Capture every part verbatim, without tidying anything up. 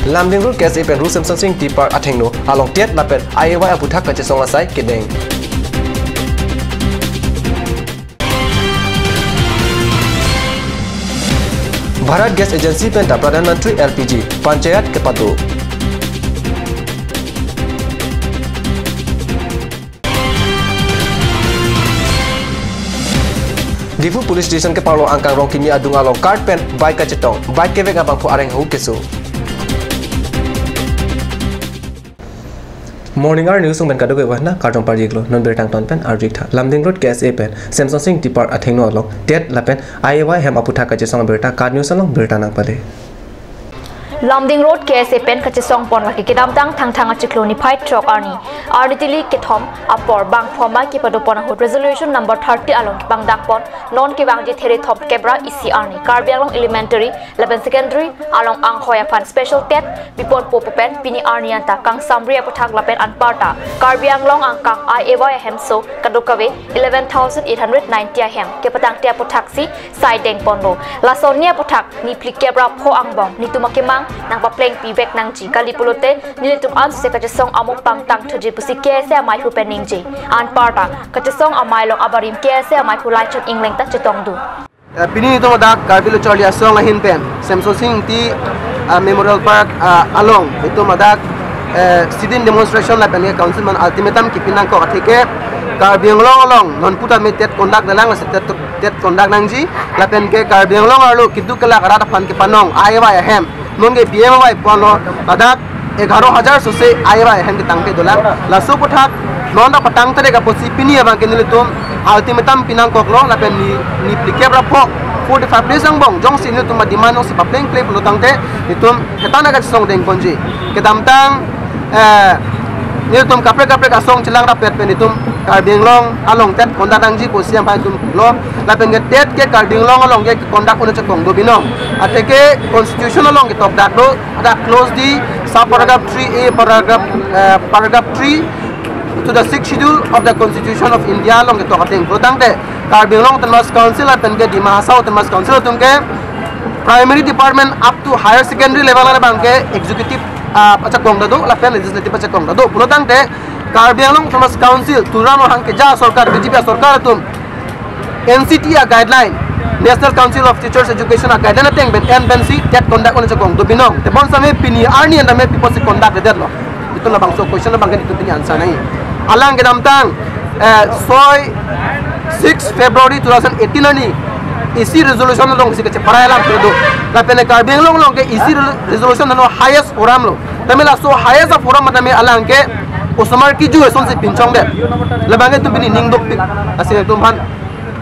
Lumding Road K S A pen Ru Semsonsing Ingti Park athengno along TET lapen I A Y aphuthak kachesong asai kedeng. Bharat Gas Agency pen ta Pradhan Mantri L P G Panchayat kepado. Diphu Police Station keparlo angkang Rongkimi adung along cart pen bike kachetong, bike kevek abangphu areng ahu keso. Morning Hour News sung pen kadokave aphan kardom parjiklo, non birta angton pen arjik tha. Lumding Road K S A pen Semsonsing Ingti Park athengno along TET lapen I A Y ahem aphuthak kachesong abirta KAT News along birta nangpale. Lumding Road K S A pen kachesong pon lake kedamtang Thangthang achiklo niphai throk arni, arni tili kethom apor bangphu amei kepado pon ahut resolution number thirty along kepangdak pon non kevangji Therethom Kebra isi arni Karbi Anglong Elementary lapen Secondary along anghoi aphan special TET biponpo pu pen pini arni anta kangsamri aphuthak lapen anparta Karbi Anglong angkang I A Y ahemso kadokave eleven thousand eight hundred ninety ahem kepatangte aputhaksi saideng ponlo. Lason ni aphuthak niphli kep ra pho angbong netum akemang nangpaplengpi vek nangji, kali pulote nelitum ansose kachesong amo pangtang thuji pusi K S A amei ahu pen ningje. Anparta kachesong amei along abarim K S A amei ahu Laichon Engleng ta chetongdun. Eh, pini netum ladak Karbi Lo Charli Asong ahin pen Semsonsing Ingti, ah, Memorial Park, ah, along netum ladak, eh, sit-in demonstration lapen ke council aphan ultimatum kepi nangkok atheke Karbi Anglong along non putame TET conduct nanglang, lasi TET, TET conduct nangji lapen ke Karbi Anglong arlo keduk kelak arat aphan kepanong I A Y ahem non ke P M A Y ponlo, ladak egharo hajar sose I A Y ahem ketangte dolang. Laso aphuthak non ta patangte dek apotsi pini abang ke nelitum ultimatum pi nangkoklo lapen ni, niphli kep ra pho, forty-five days angbong jongsi nelitum ademand jongsi paplengple pulo tangte netum hetana kachesong dengponji. Kedamtang, eh, nelitum kaprek kaprek asong chelang rapet pen netum Karbi Anglong along TET conduct nangji pusi amei atum lo, lapen ke TET ke Karbi Anglong along ke conduct un-e chekong do binong. Atheke constitution along ketokdak do, that close the sub paragraph three A paragraph, eh, paragraph three to the sixth schedule of the Constitution of India along ketok ateng pulo tangte Karbi Anglong Autonomous Council lapen ke Dima Hasao Autonomous Council atum ke primary department up to higher secondary level abang ke executive, ah, achekong ta do lapen legislative achekong ta do pulo tangte Karbi Anglong Autonomous Council turan ohang keja sorkar B J P sorkar atum N C T a guideline, National Council of Teachers Education a guideline ateng pen en pensi TET conduct un-e chekong do binong. Tebonsitame pini arni anta me pi apotsi conduct-edetlo? Netum labangso question abang ke netum pini answer nangji. Alang kedamtang, eh, soi, six February two thousand eighteen arni isi resolution alongsi kacheparai alam kedo. Lapen Karbi Anglong along ke isi re-, resolution ano highest forum lo. Tame laso highest forum tame alang ke osomar kiju asonsi pinchongdet. Labang ke netum pini ning dukpik, lasi netum aphan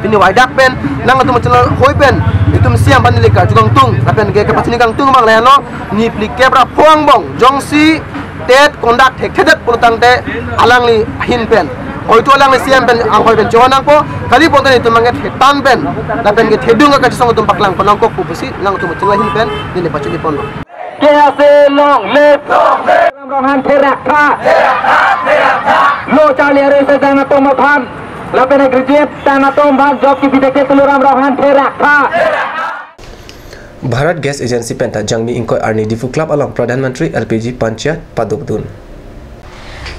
pini waidak pen nangtum channel hoi pen netum C M aphan neli karju kangtung lapen ke kapachini kangtung abang lelo, niphli kep ra pho angbong jongsi TET conduct thekthedet pulo tangte alangli ahin pen, hoito alangli C M pen anghoi pen chehon nangpo, kali pulote netum abang ke thetan pen lapen ke thedung kachesong atum paklang pon nangkok pu pusi nangtum channel ahin pen neli pachini ponlo. K S A long live. Tuliram Ronghang therak tha. Lo Charli arrest tang atum aphan lapen graduate tang atum aphan job kepi thekthedetji, Tuliram Ronghang therak tha. Bharat Gas Agency pen ta Jangmi ingkoi arni Diphu Club along Pradhan Mantri L P G Panchayat padokdun.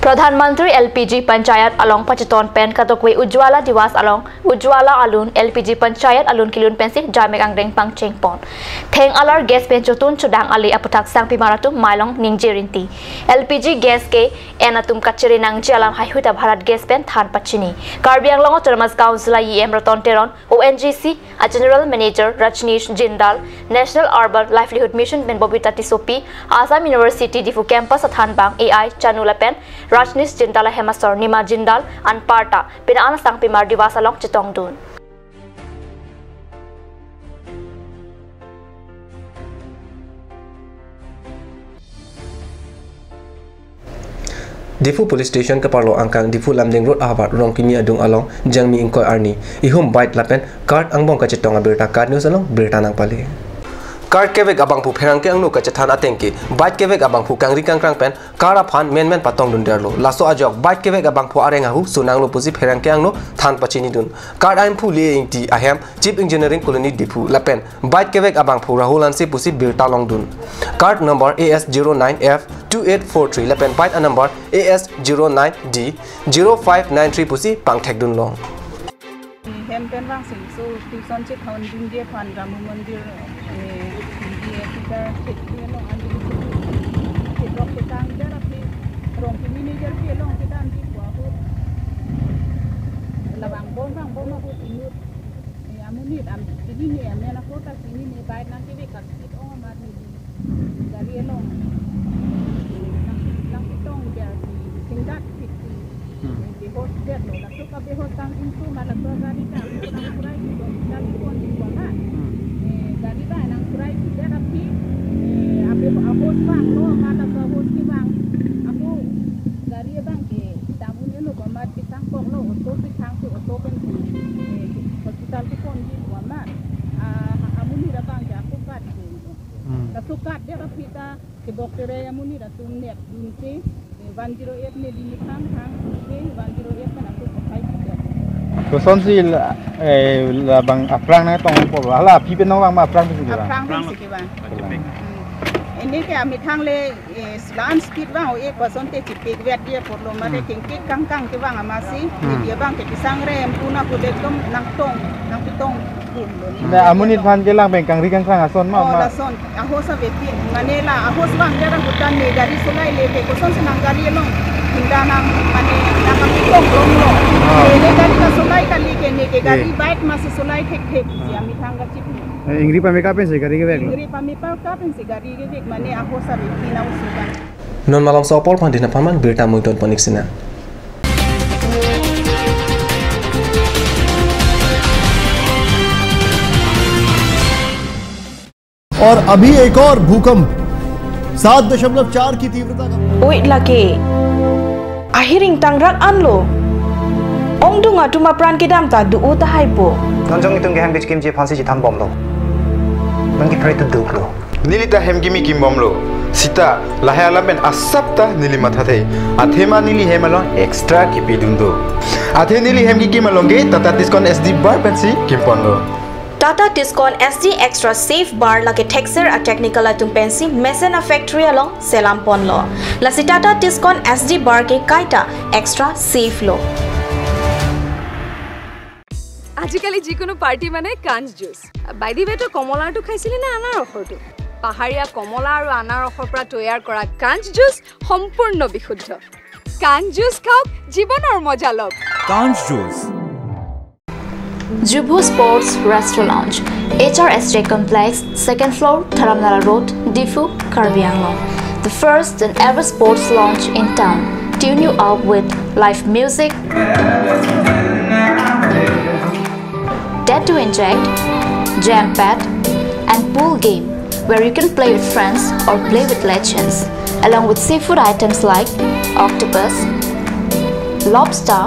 Pradhan Mantri L P G Panchayat along pachiton pen kadokave Ujjwala Diwas along Ujjwala alun, L P G Panchayat alun kelun pensi jamek angdeng pangcheng pon. Theng alar gas pen chotun chodang ale aphuthak sangpimar atum mei along ningje rinti. L P G gas ke en atum kachere nangji alam heihui ta Bharat Gas pen than pachini. Karbi Anglong Autonomous Council a E M Ratan Teron, O N G C a General Manager Rajneesh Jindal, National Urban Livelihood Mission pen Bobita Tissopi, Assam University Diphu Campus athanbang A I Chanu lapen Rajneesh Jindal ahem asor Nima Jindal anparta pini an sangpimar Diwas along chetongdun. Diphu Police Station keparlo angkang Diphu Lumding Road ahavar Rongkimi adung along Jangmi ingkoi arni ihum bike lapen cart angbong kachetong abirta KAT News along birta nangpale. Card kevek abangphu pherangke angno kachethan ateng ke bike kevek abangphu kangri kangkrang pen card aphan menmen patongdunderlo. Laso ajok bike kevek abangphu areng ahu sunanglo pusi pherangke angno than pachinidun. Card aimphu Lia Ingti ahem Chief Engineering Colony Diphu lapen bike kevek abangphu Rahul Hanse pusi birta longdun. Card number A S zero nine F two eight four three lapen bike a number A S zero nine D zero five nine three pusi pangthekdunlong. Hem pen vang sing so tuition chethondunji aphan Ramu Mandir, eh, Hindi theater theklong, ani theklong, ketang jar aphi rong kimi ni jar pi long kedamji pu ahut. Labang bom vang bom ahut inut, eh, amonit am, chinine amen ahut ta chinine bike nangkevek ka speed ong amat neli gari along nang, nangpitong jar pi singdat phit pi. Hmm. Eh, behos detlo, laso ka behos tang intu ma laso gari ta nangsurai pi hospital pi pon pi pon ha. Hmm. Eh, gari ba nangsurai pi det aphi, eh, abe ahos vanglo, ma laso ahos kevang ako gari abang ke damun eno ko mat pisang koklo, auto pisang si auto pen, eh, hospital pi ponji pu amat, ah, amonit abang ke ako card ke. Hmm. Laso card det aphi ta kebok tere amonit atum nepdunsi, eh, one zero eight neli methang thang, eh, one zero eight pen ako kopai pidet. Kosonsi la, eh, labang aphrang nangtong po, hala aphi pen nangvang ma aphrang pensi kevang? Aphrang pensi kevang. Aphrang. Hmm. Ini ke amethang le, eh, lan speed vang o-e kosonte chipik vet dia porlo mare Hmm. kengkek kangkang kevang amatsi, Hmm. media abang ke pisang rem puna ko dekdom nangtong, nangpitong pun lo ni. Na amonit aphan kelang pen kangri kangkrang ason ma, Oh, ma. Lason, ahos avepin. Mane la ahos vang jar ahut ta ne gari solai le ke kosonsi nang gari along hinda nang mane nangkapitong longlo. Ah. Ne gari kasolai kali ke ne ke gari Eh. bike masi solai thekthek si amethang kachipik. Eh, ingri pameka pensi gari keveklo? Ingri pameka pensi gari kevek mane ahos avepin ausukan. Non malomso apor pandin aphan man birta muiton ponik sina. और अभी एक और भूकंप सात दशमलव चार की तीव्रता का। Oi lake. Ahiring tangrak anlo. Ongdung atum apran kedam ta do-o tahai po. Non jong itum kehem kechekimji aphansi chethan bomlo. Non kephere tu duklo. Neli ta hem kimi kim bomlo. Sita, lahai alam pen asap ta neli mathathe. Athema neli hem along extra kipidun do. Athe neli hem kikim along ke Tata Tiscon S D bar pensi kimponlo. Tata Tiscon S D Extra Safe Bar lake thekser a-technical atum pensi mesen a-factory along selam ponlo. Lasi Tata Tiscon S D bar ke kaita extra safe lo. আজিকালি যিকোনো পাৰ্টি মানে কাঞ্চ juice. By the way, তই কমলাৰটো খাইছিলি নে আনাৰসৰটো? পাহাৰীয়া কমলা আৰু আনাৰসৰ পৰা তৈয়াৰ কৰা কাঞ্চ জুচ সম্পূৰ্ণ বিশুদ্ধ। কাঞ্চ জুচ খাওক, জীৱনৰ মজা লওক। কাঞ্চ juice. Jubhu Sports Restaurant Lounge, H R S J Complex, second floor, Dharamnala Road, Diphu, Karbi Anglong. The first and ever sports lounge in town. Tune you up with live music, Dare to Inject, Jam Pad, and pool game, where you can play with friends or play with legends, along with seafood items like octopus, lobster,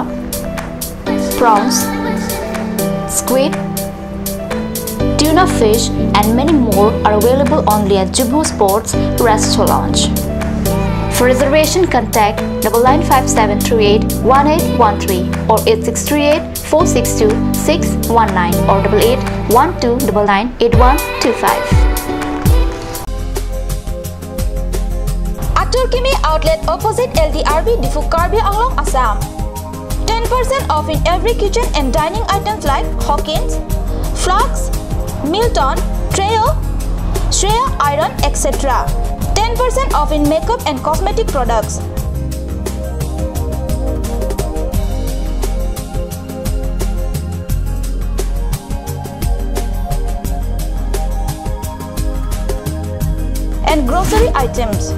prawns, squid, tuna fish, and many more are available only at Jubhu Sports Restaurant Lounge. For reservation, contact double nine five seven three eight one eight one three or eight six three eight four six two six one nine or double eight one two double nine eight one two five. Atur Kimi Outlet, opposite L D R B, Diphu, Karbi Anglong, Assam. Ten percent off in every kitchen and dining items like Hawkins, flasks, Milton, Trio, Shreya iron, et cetera. Ten percent off in makeup and cosmetic products. And grocery items.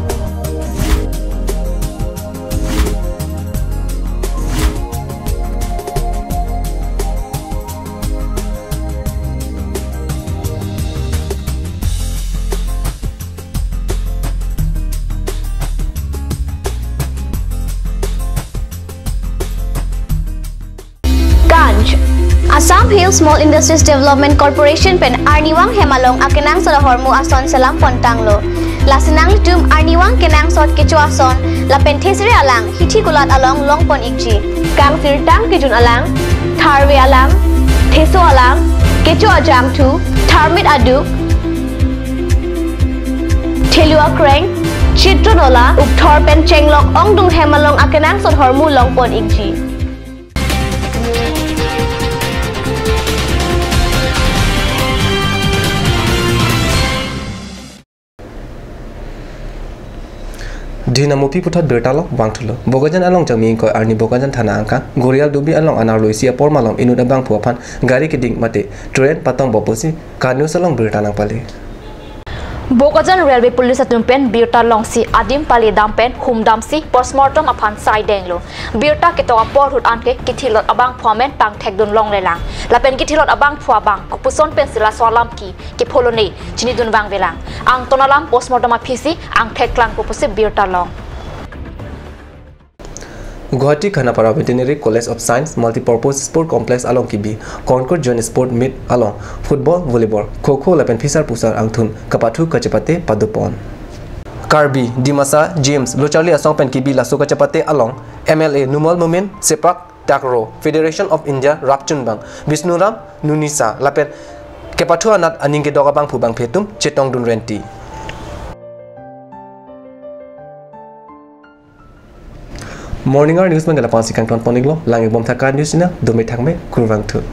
Ganj, Assam Hill Small Industries Development Corporation pen arnivang hem along akenangsot ahormu ason selam pontanglo. Lasi nanglitum arnivang kenangsot kecho ason lapen thesere alang hithi kulat along longpon ikji. Kangsirtang kejun alang, tharve alang, theso alang, kecho ajangthu, tharmit aduk, thelu akreng, chitron ola, ukthor pen chenglok ongdung hem along akenangsot ahormu longpon ikji. Dina Mupi puthot birta along vangthulo. Bokajan along Jangmi ingkoi arni Bokajan thana angkang Gorial Dubi along anerlo isi apor malom inut abangphu aphan gari keding mate train patong bopusi KAT News along birta nangpale. Bokajan Railway Police atum pen birta longsi adim pali dam pen humdamsi postmortem aphan saidenglo. Birta ketok apor ahut anke kithilot abangphu amen pangthekdun longlelang. Lapen kithilot abangphu abang kopuson pensi laso alam ke kepholone chinidun vangvelang. Angton alam postmortem aphisi angthek klangpo pusi birta long. Guwahati Khanapara Veterinary College of Science Multipurpose Sport Complex along kebi Concord Joint Sport Meet along football, volleyball, kho kho lapen phisar pusar angthun kapathu kachepate padopon. Karbi, Dimasa, Games, Locharli Asong pen kebi laso kachepate along M L A Numal Momin, sepak takraw Federation of India rapchunbang Bisnuram Nunisa lapen kepathu anat aning kedok abangphu bangphe atum chetongdun renti. Morning Hour News abang ke la-an si kangton pon iklo, lang-ik bom tha KAT News channel, dome thakme, kurvangthu.